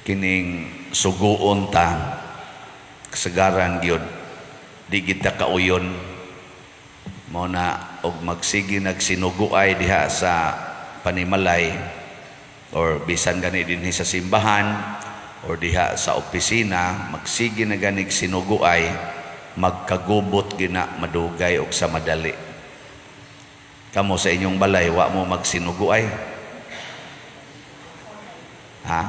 Kining suguon ta, kasagaran gyud di kita kauyon mo na og magsige nagsinuguay diha sa panimalay or bisan gani dinhi sa simbahan or diha sa opisina, magsige na ganig sinuguay, magkagubot gina madugay og sa madali. Kamo sa inyong balay, wa mo magsinuguay, ha?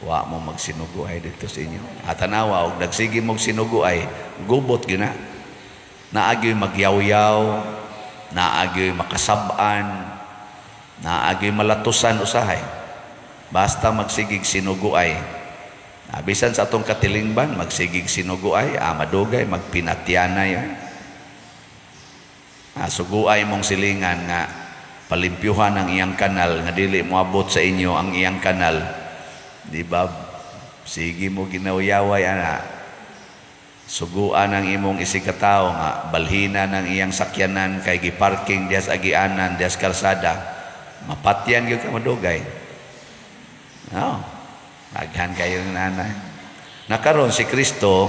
Wa mo magsinuguay dito sa inyo at tanawa og nagsige mog sinuguay, gubot gina, naagyo'y magyawyaw, naagyo'y makasab-an, naagyo'y malatusan usahay basta magsigig sinuguay. Bisan sa atong katilingban, magsigig sinuguay, madugay magpinatyanay, ay. Suguay mong silingan nga palimpyuhan ang iyang kanal nga dili moabot sa inyo ang iyang kanal, di ba? Sige mo ginawyaway ana. Suguan ang imong isigkatawo nga balhina ng iyang sakyanan kay giparking diha sa agianan, diha sa kalsada, mapatyan gyud ka madugay. No, daghan kayo ng nanay nakaron. Si Kristo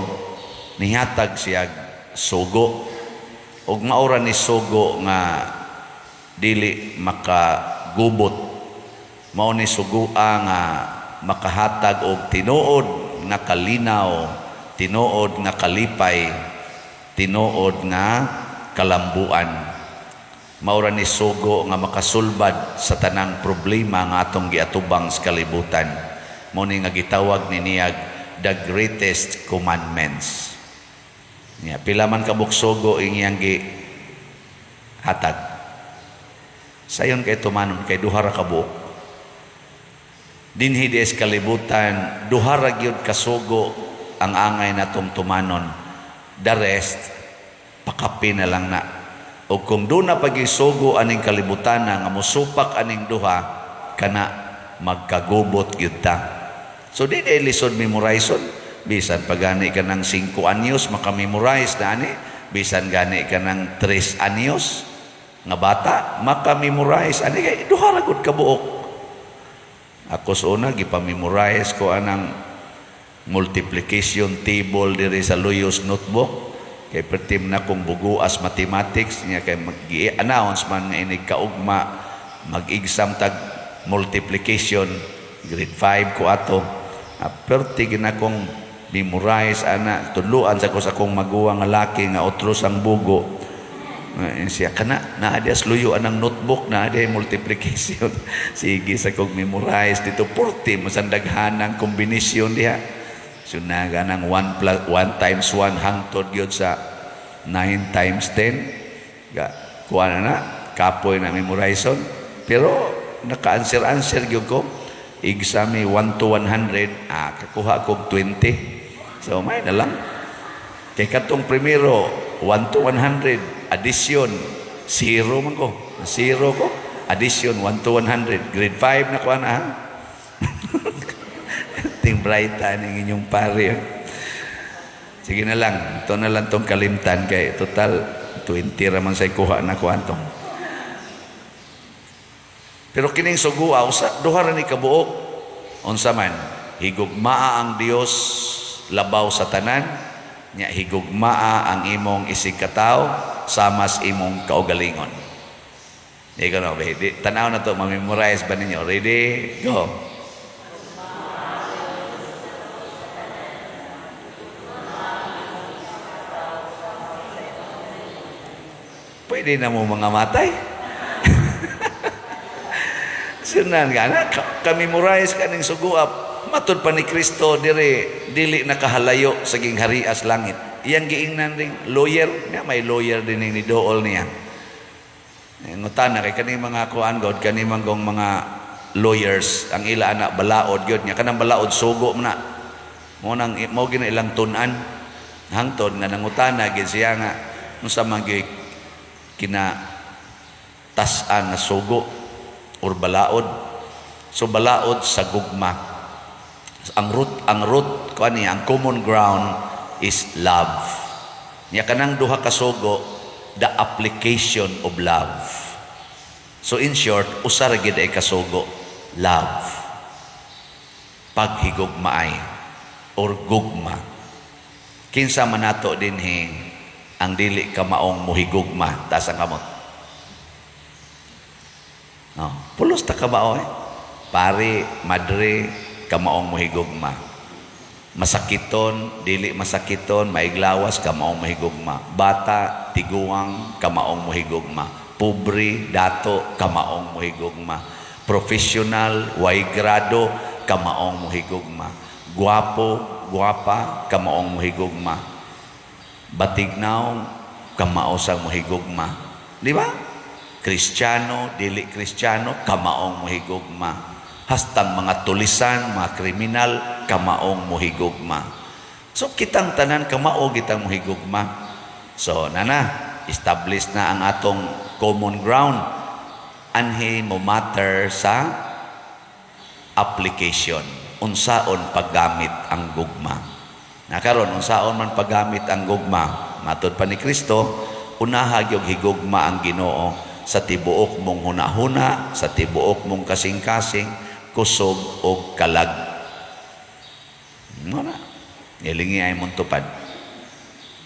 nihatag siya sugo ug maura ni sugo nga dili makagubot, mao ni sugua nga makahatag og tinuod nga kalinaw, tinuod nga kalipay, tinuod nga kalambuan. Maura ni sugo nga makasulbad sa tanang problema nga atong giatubang sa kalibutan. Mao ni nga gitawag ni niyag the greatest commandments. Nya pila man ka sugo iyang gi hatag? Sayon kay tumanon kay duha ra ka buok. Dinhi di sa kalibutan, duha ra gyud ka sugo ang angay natong tumanon. The rest, pakapi na lang na. O kung doon na pagisugo aning kalibutan na nga musupak aning duha, kana magkagubot gyud ta. So di na lisod memorizon. Bisan pa gani ka ng 5 anyos, makamemorize na ani. Bisan gani ka ng 3 anyos nga bata, makamemorize ani kay duha ra gud ka buok. Ako sa una, gipamemorize ko anang multiplication table diri sa Luyos notebook kay pertim na kong buguas mathematics niya, kay mag-announce man nga inig kaugma mag-exam tag multiplication. Grade 5 ko ato. Perti gina kong memorize ana. Tudluan sa ko sa akong maguwang nga laki nga otros ang bugo. Siya kana naa diya sa luyo anang notebook na diya multiplication. Sige sa kong memorize dito, purti masandaghan ang kombinasyon diha. So naga ng 1 plus 1 times 1 hangtod gyud sa 9 times 10. Ga kuha na na, kapoy na memorizon. Pero naka-answer-answer gyud ko. Exam 1 to 100, kakuha ko 20. So may na lang. Kay katong primero, 1 to 100, addition, zero man ko. Zero ko. Addition, 1 to 100. Grade 5 na ko na ha. Ting brighta ning inyong pare. Sige na lang, ito na lang tong kalimtan kay total 20 raman say kuha na ko antong. Pero kining sugua usa duha ra ni kabuok. Unsa man, higugmaa ang Dios labaw sa tanan, nya higugmaa ang imong isigkatawo samas imong kaugalingon. Di ko no, di, tanaw na to, ma-memorize ba ninyo? Ready? Go. Pwede na mo mga matay. Sinan ka na, ka-memorize ka ning suguap. Matud pa ni Kristo dire, dili nakahalayo sa gingharias langit. Iyang giingnan ring lawyer, nga may lawyer din ni dool niya. Ngutana kay kani mga kuan god, kani manggong mga lawyers, ang ila anak balaod gyud nya, kanang balaod sugo man na. Mo nang mo gina ilang tun-an. Hangtod nga nangutana gid siya nga unsa man gyud kina tas-an nga sugo or balaod. So balaod sa gugma. Ang root kuan niya, ang common ground is love. Nya kanang duha ka sugo, the application of love. So in short, usa ra gid ay kasugo, love. Paghigugmaay or gugma. Kinsa man nato dinhi ang dili kamaong muhigugma? Taas ang kamot. No, pulos ta kamao eh. Pari, madre, kamaong muhigugma. Masakiton, dili masakiton, maiglawas, kamaong muhigugma. Bata, tiguang, kamaong muhigugma. Pobre, dato, kamaong muhigugma. Professional, way grado, kamaong muhigugma. Guwapo, guwapa, kamaong muhigugma. Batignaw, kamao sang muhigugma. Di ba? Kristiyano, dili Kristiyano, kamaong muhigugma. Hastang mga tulisan, mga kriminal, kamaong muhigugma. So kitang tanan kamao kitang muhigugma. So nana, establish na ang atong common ground. Anhi mo matter sa application. Unsaon paggamit ang gugma. Na karon, unsaon man paggamit ang gugma? Matod pa ni Kristo, unaha gyud higugma ang Ginoo sa tibuok mong hunahuna, sa tibuok mong kasing-kasing, kusog og kalag. Mo na. Ilingi ay mong tupad.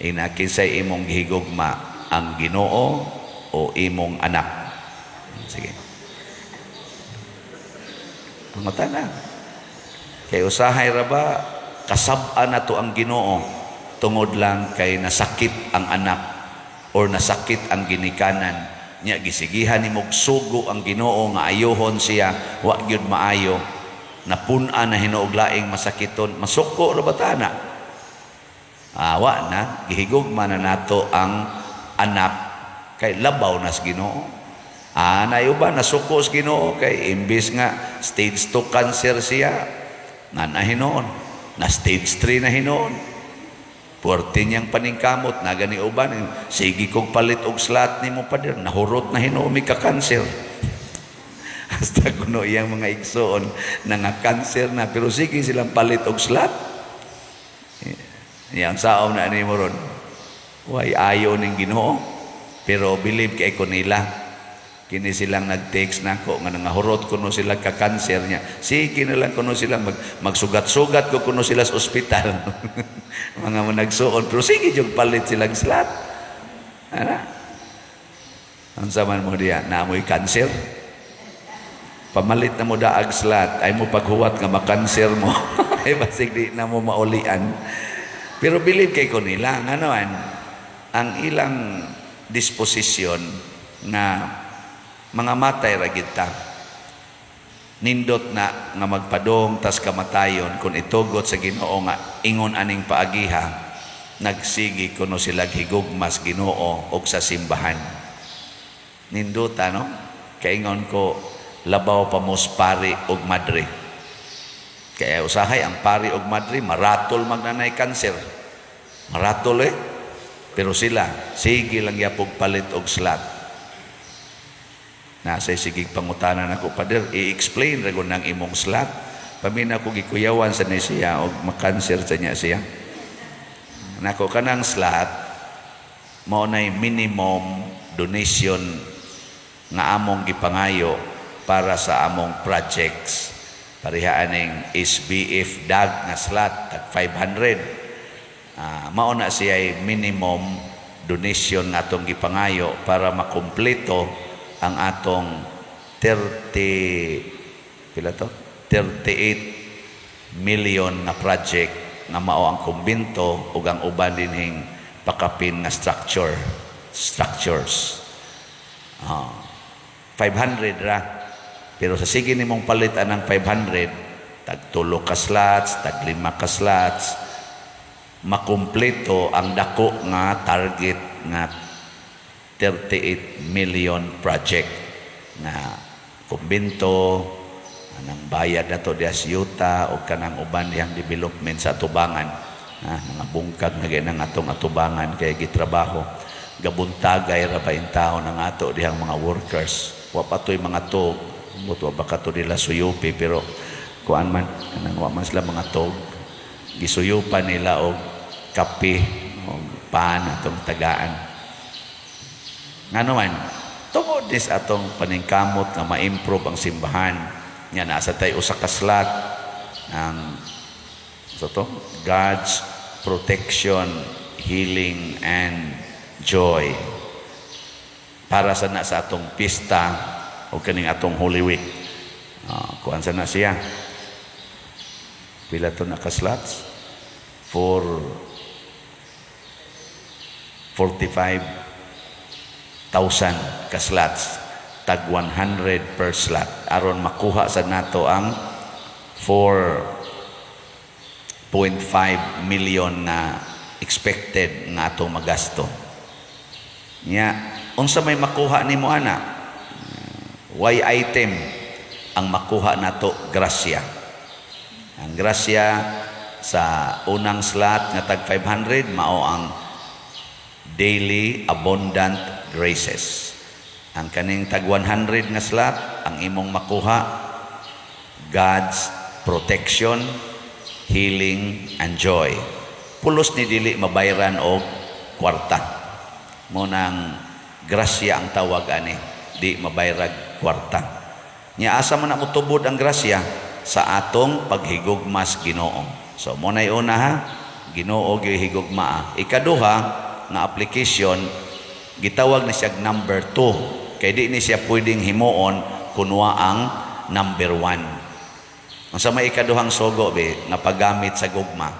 Ina, kinsay imong gihigugma, ang Ginoo o imong anak? Sige. Pangutana. Kay usahay ra ba kasab-an na to ang Ginoo tungod lang kay nasakit ang anak or nasakit ang ginikanan niya, gisigihan nimo sugo ang Ginoo nga ayohon siya, wa gyud maayo, napun-an na hinuog laing masakiton, masuko ra ba ta na? Awa na gihigugma na nato ang anak kay labaw na sa Ginoo. Ah, nayo ba nasuko sa Ginoo kay imbis nga stage 2 cancer siya, na hinuon na stage 3 na hinuon. Puwerte niyang paningkamot na gani uban, sige kog palit og slot nimo, pader, nahurot na hinuon mi ka-cancer. Hasta kuno iyang mga igsoon na nga cancer na, pero sige silang palit og slot. Yang saom na nimo ron. Way ayo ning Ginoo. Pero believe kay ko nila. Kini silang nag-text nako nga nangahurot kuno sila ka-cancer niya. Sige na lang kuno sila magsugat-sugat ko kuno sila sa ospital. Mga mo nagsuon, pero sige jud palit silang slot. Ana. Unsa man mo diya, naamoy cancer? Pamalit na mo daag slot, ay mo paghuwat nga makanser mo. Ay basig di na mo maulian. Pero believe kay ko nila, ngano ang ilang disposisyon nga mga matay ra gid ta. Nindot na nga magpadong tas kamatayon kung itugot sa Ginoo nga ingon aning paagiha, nagsigi kuno sila higugmas Ginoo og sa simbahan. Nindota, no? Kaingon ko, labaw pa mos pari og madre. Kaya usahay ang pari og madre maratol magnanay kanser. Maratol eh. Pero sila, sige lang yapog palit og slot. Nasa sige pangutanan ako, "Pader, i-explain ra ng imong slot." Pamina ko gikuyawan sa ni siya og makanser sa niya siya. Nako, kanang slot mao nay minimum donation nga among gipangayo para sa among projects. Pareha aning SBF DAG nga slot tag 500. Mao na siya ay minimum donation nga atong gipangayo para makumpleto ang atong 30, pila to? 38 million na project nga mao ang kumbento ug ang uban dinhing pakapin nga structures. 500 ra. Pero sa sige nimong palit anang 500, tag tulo ka slots, tag lima ka slots, makumpleto ang dako nga target nga 38 million project nga kumbento, anang bayad na to diya sa yuta o kanang uban dihang development sa atubangan. Mga bungkag na gay atong atubangan kay gitrabaho. Gabuntagay ra ba in tao ng ato dihang mga workers. Wa pa to'y mga tog. Buto ba ka to nila suyupi, pero kuan man kanang wa man sila mga tog. Gisuyupan nila og kape og pan atong tagaan. Ngano man, tungod dis atong paningkamot nga ma-improve ang simbahan. Nga nasa tay usa ka slot. Ang so to, God's protection, healing and joy. Para sa na sa atong pista o kaning atong Holy Week. Kuan sa na siya. Pila to naka-slots? 4 45,000 ka slots, tag 100 per slot, aron makuha sa nato ang 4.5 million na expected nga atong magasto. Nya unsa may makuha nimo ana? Way item ang makuha nato, grasya. Ang grasya sa unang slot nga tag 500 mao ang daily abundant graces. Ang kaning tag 100 nga slot, ang imong makuha, God's protection, healing and joy. Pulos ni dili mabayran og kwarta. Mao nang grasya ang tawag ani, di mabayrag kwarta. Nya asa man na motubod ang grasya? Sa atong paghigugmas Ginoo. So mao nay una ha, Ginoo gyud higugmaa. Ikaduha nga application, gitawag ni siya number 2 kay di ni siya pwedeng himuon kun wa ang number 1. Unsa may ikaduhang sugo be nga paggamit sa gugma?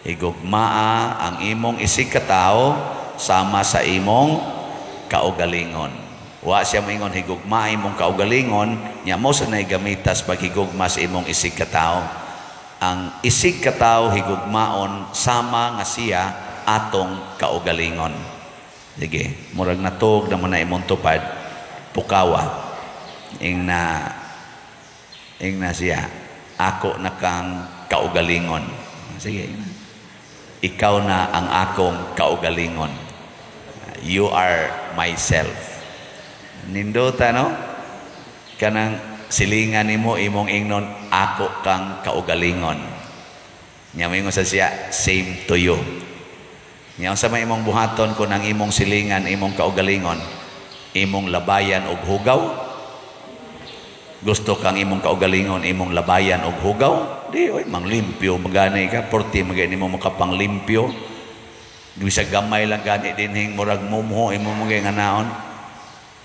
Higugmaa ang imong isig katawo sama sa imong kaugalingon. Wa siya moingon higugmaa imong kaugalingon, nya mao sa nay gamitas paghigugma sa imong isig katawo. Ang isig katawo higugmaon sama nga siya atong kaugalingon. Sige, murag natug na mo na imong tupad, pukawa. Ing na siya, "Ako na kang kaugalingon." Sige, ing na. "Ikaw na ang akong kaugalingon. You are myself." Nindota, no? Kanang silingan nimo, imong ingnon, "Ako kang kaugalingon." Nya moingon sa siya, "Same to you." Nya unsa may imong buhaton kung ang imong silingan imong kaugalingon? Imong labayan og hugaw? Gusto kang imong kaugalingon imong labayan og hugaw? Di oy, manglimpyo magani ka, porti magani mo makapanglimpyo. Bisag gamay lang gani dinhing murag mumho imo mo nga naon.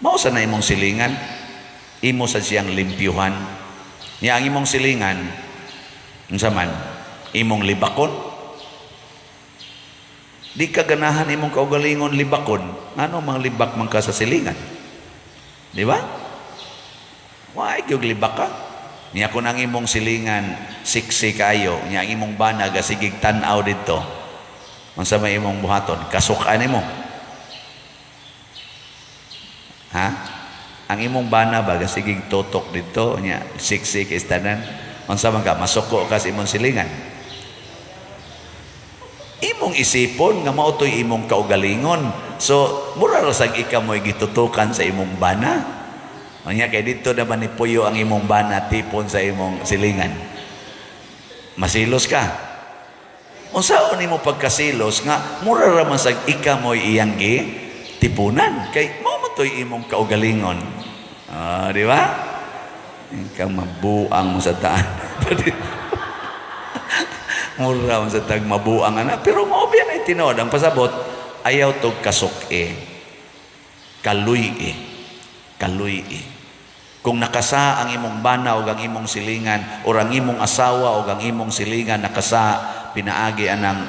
Mao sa na imong silingan, imo sa siyang limpyuhan. Nya ang imong silingan, unsa man, imong libakon? Di ka ganahan imong kaugalingon libakon, ngano mang libak man ka sa silingan? Di ba? Why gyud libak ka? Niya kung ang imong silingan sexy kayo, niya ang imong bana gasigig tan-aw didto. Unsa may imong buhaton? Kasukan nimo. Ha? Ang imong bana ba gasigig tutok didto, nya sexy kay tanan. Unsa man ka, masuko ka sa imong silingan? Imong isipon nga mao to'y imong kaugalingon. So, mura ra sag ikaw mo'y gitutukan sa imong bana. Unya kay dito naman ni puyo ang imong bana tipon sa imong silingan. Masilos ka. Unsaon nimo pagkasilos nga mura ra man sag ika mo'y iyang gi tipunan kay mao man to'y imong kaugalingon. Ah, di ba? Ikaw mabuang mo sa taan. Mura man sa tag mabuang ana, pero mao biya na tinuod ang pasabot, ayaw tog kasuk-e. Kaluy-i. Kaluy-i. Kung nakasa ang imong bana o ang imong silingan o ang imong asawa o ang imong silingan nakasa pinaagi anang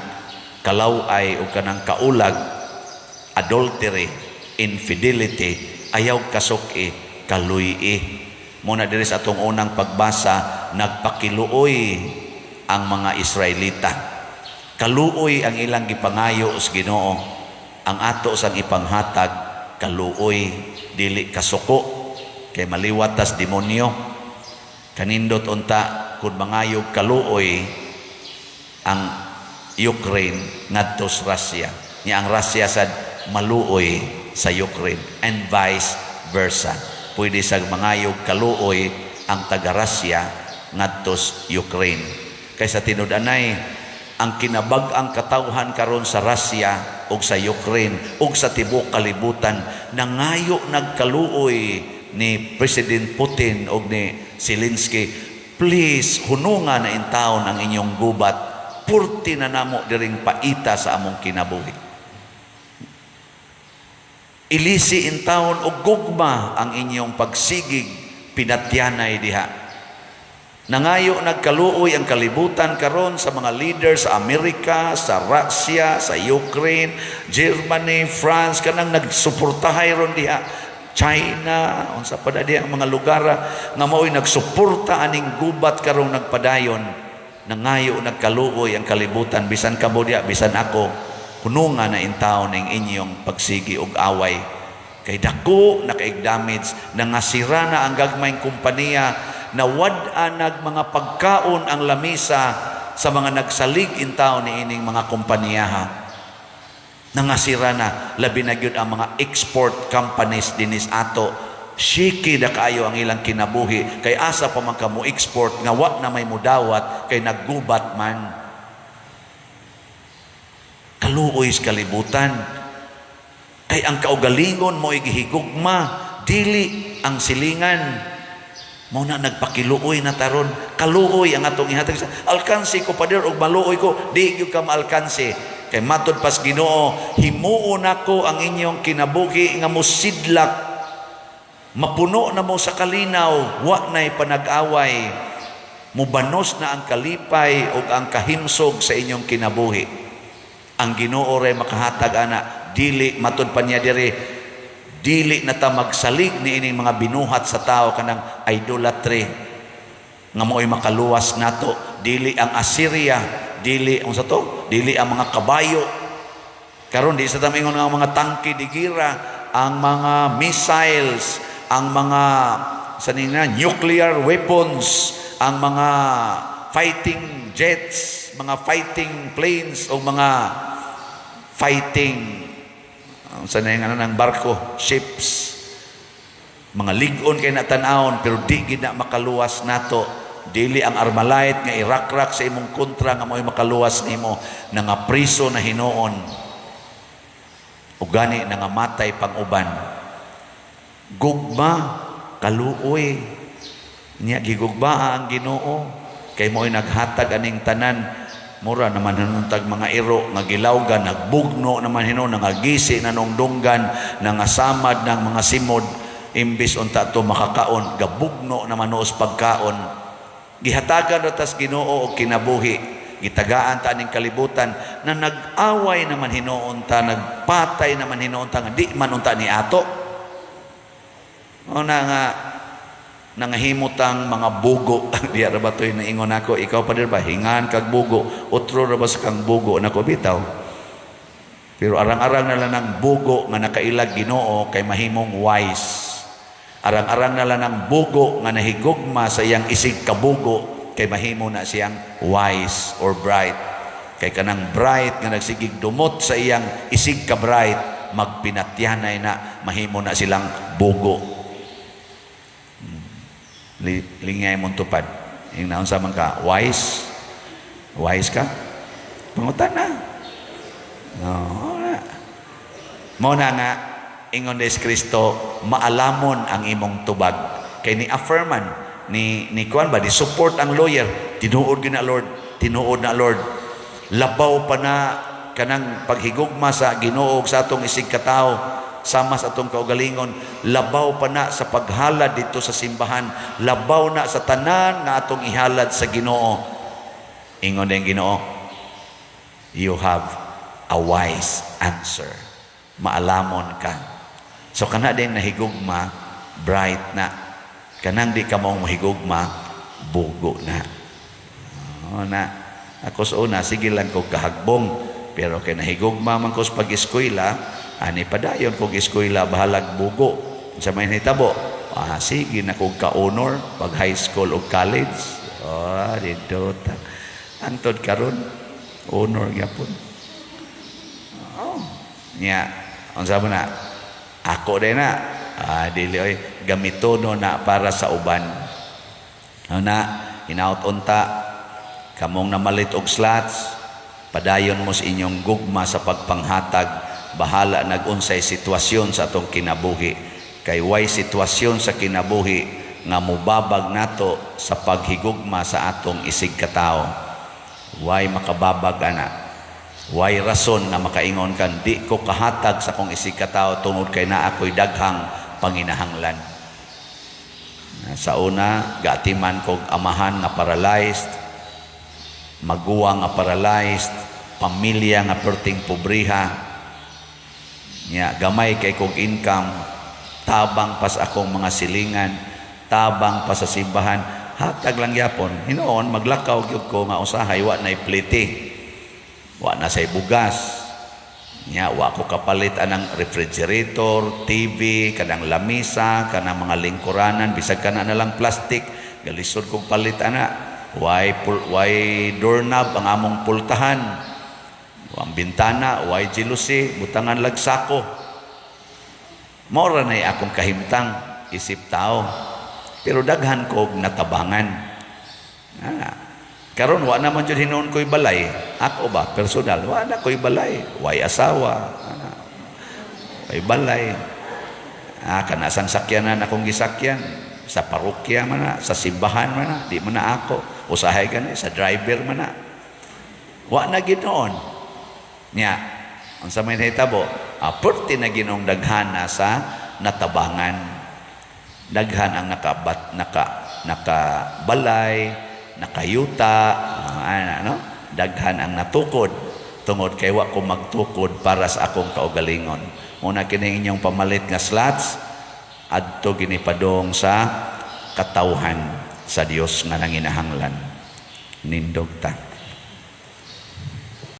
kalaway o kanang kaulag, adultery, infidelity, ayaw kasuk-i, kaluy-i. Muna diri sa atong unang pagbasa, nagpakiluoy ang mga Israelita. Kaluoy ang ilang gipangayo sa Ginoo. Ang ato sang ipanghatag, kaluoy, dili kasuko kay maliwat tas demonyo. Kanindot unta kung mangayog kaluoy ang Ukraine ngadto sa Russia. Nya ang Russia sad maluoy sa Ukraine and vice versa. Pwede sa mangayog kaluoy ang taga Russia ngadto sa Ukraine. Kaysa tinud-anay ang kinabag-ang katawhan karon sa Russia ug sa Ukraine ug sa tibuok kalibutan, nangayo nagkaluoy ni President Putin og ni Zelensky. Please, hununga na intawon ang inyong gubat. Purti na namo diring paita sa among kinabuhi. Ilisi intawon og gugma ang inyong pagsigig pinatyanay diha. Nangayo nagkaluoy ang kalibutan karon sa mga leader sa Amerika, sa Russia, sa Ukraine, Germany, France, kanang nagsuportahay ron diha. China, unsa pa na diha ang mga lugar nga mao'y nagsuporta aning gubat karong nagpadayon. Nangayo nagkaluoy ang kalibutan, bisan kamo diha, bisan ako, hununga na intawon ning inyong pagsigi og away. Kay dako na kaig damage, nangasira na ang gagmayng kompanya, nawad-an nag mga pagkaon ang lamisa sa mga nagsalig intaw ni ining mga kompanya. Nangasira na, labi na gyud ang mga export companies dinis ato. Shaky na kaayo ang ilang kinabuhi kay asa pa man ka mo export nga wa na may mudawat kay naggubat man. Kaluoy sa kalibutan kay ang kaugalingon mo gihigugma, dili ang silingan. Mao na nagpakiluoy na taron. Kaluoy ang atong ihatag sa alkansi ko, pader, og maluoy ko. Di gyud ka maalkansi kay matud pas Ginoo, himuon nako ang inyong kinabuhi nga mosidlak, mapuno na mo sa kalinaw, wa na'y panag-away, mubanos na ang kalipay ug ang kahimsog sa inyong kinabuhi. Ang Ginoo ray makahatag ana. Dili, matud pa niya diri, dili na ta magsalig ni ining mga binuhat sa tao, kanang idolatry nga mo'y makaluwas nato. Dili ang Assyria, dili unsa to, dili ang mga kabayo karon, di sa tamingon nga mga tangke de gera, ang mga missiles, ang mga sa nina nuclear weapons, ang mga fighting jets, mga fighting planes o mga fighting ang sa ano ng barko, ships, mga lig-on kay na tan-awon, pero di gid na makaluwas nato. Dili ang Armalite nga irakrak sa imong kontra nga mo'y makaluwas nimo. Nga priso na hinuon ug gani nangamatay pang uban. Gugma, kaluoy niya, gigugmaa ang Ginoo kay mo'y naghatag aning tanan. Mura naman hinuntag mga iro nga gilawgan, nagbugno naman hinuon, nangagisi na nung dunggan, nangasamad ng mga simod. Imbis unta to makakaon, gabugno naman noos pagkaon. Gihatagan ra tas Ginoo og kinabuhi, gitagaan ta aning kalibutan na nag-away naman hinuon ta, nagpatay naman hinuon ta nga di man unta ni ato. O na nga nangahimutang mga bugo. Diya ra ba to'y naingon ako, ikaw pa ba hingan kag bugo, otro ra ba sa kang bugo nako bitaw. Pero arang-arang na lang ng bugo nga nakailag Ginoo kay mahimong wise. Arang-arang na lang ng bugo nga nahigugma sa iyang isig kabugo kay mahimo na siyang wise or bright. Kay kanang bright nga nagsigig dumot sa iyang isig ka bright, magpinatyanay na, mahimo na silang bugo. Lingay mong tupad. Yung naunsa man ka, wise? Wise ka? Pangutan na. No, na. Mo na nga, ingon des Kristo, maalamon ang imong tubag. Kay ni affirman, ni kuan ba, di support ang lawyer, tinuod gyud na, Lord, tinuod na, Lord. Labaw pa na kanang paghigugma sa Ginoo ug sa atong isig katawo sama sa atong kaugalingon, labaw pa na sa paghalad dito sa simbahan, labaw na sa tanan nga atong ihalad sa Ginoo. Ingon din Ginoo, "You have a wise answer." Maalamon ka. So kana din nahigugma, bright na. Kanang di ka mong mahigugma, bugo na. Oh, na. Ako sa una, sige lang ko kahagbong. Pero kay nahigugma man ko sa pag-eskwela, ani padayon kog eskwela, bahalag bugo. Sa may nahitabo, ah, sige na kog ka-honor pag high school o college. Oh, dito ta. Antod karon, honor gyapon. Oh, nya, unsa mo na? Ako din na. Ah, dili oy, gamitono na para sa uban. Ano na, hinaut unta kamong namalit og slots, padayon mo sa inyong gugma sa pagpanghatag, bahala nagunsay sitwasyon sa atong kinabuhi. Kay way sitwasyon sa kinabuhi nga mubabag nato sa paghigugma sa atong isig katao. Way makababag ana. Way rason nga makaingon kan di ko kahatag sa akong isig katao tungod kay naa ko'y daghang panginahanglan. Sa una, gaatiman kog amahan nga paralyzed, maguwang nga paralyzed, pamilya nga perting pobriha. Nya gamay kay kog income, tabang pas akong mga silingan, tabang pa sa simbahan, hatag lang yapon. Hinuon maglakaw gyud ko nga usahay wa nay plite. Wa na say bugas. Nya wa ko kapalit anang refrigerator, TV, kanang lamisa, kanang mga lingkuranan, bisag kana na lang plastic, galisod kog palit ana. Way doorknob ang among pultahan. Ang bintana, way jealousy, butangan lag sako. Mao ra nay akong kahimtang isip tao. Pero daghan kog natabangan. Ah, karon wa naman jud hinuon ko'y balay. Ako ba personal, wa na ko'y balay. Way asawa. Ah, way balay. Ah, kana sang sakyanan akong gisakyan sa parokya man na, sa simbahan man na, di man na ako. Usahay gani sa driver man na. Wa na ginoon. Nya, unsa may nahitabo? Ah, perti na ginoong daghana sa natabangan. Daghan ang nakabat naka nakabalay, nakayuta, ah, ano? Daghan ang natukod tungod kay wa ko magtukod para sa akong kaugalingon. Muna kini inyong pamalit nga slots adto gini padong sa katawhan sa Dios nga nanginahanglan. Nindog ta.